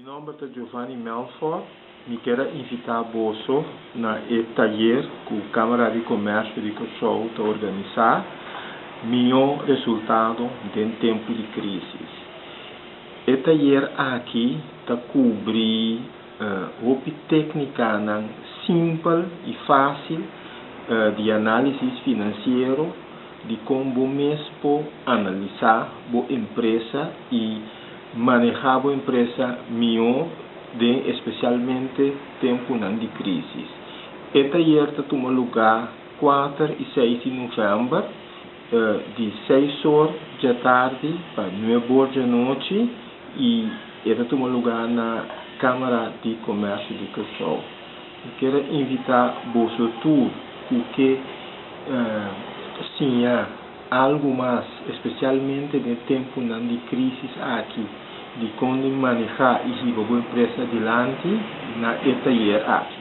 Nòmber ta Giovanni Melford. Mi ke invitá boso na e tayer ku Kámara di Komèrsio di Kòrsou ta organisá, Mihó Resultado den Tempu di Krísis. E tayer aki ta kubri hopi téknika simpel i fásil di análisis finansiero, di kon bo mes por analisá bo empresa i manehá bo empresa mihó den espesialmente tempunan di krísis. E tayer ta tuma lugá 4 i 6 di novèmber, di 6 or di atardi pa 9 or di anochi, i e ta tuma lugá na Kámara di Komèrsio di Kòrsou. Mi ke invitá boso tur ku ke siña algu mas, espesialmente den tempunan di krísis aki, di kon manehá i hiba bo empresa dilanti na e tayer aki.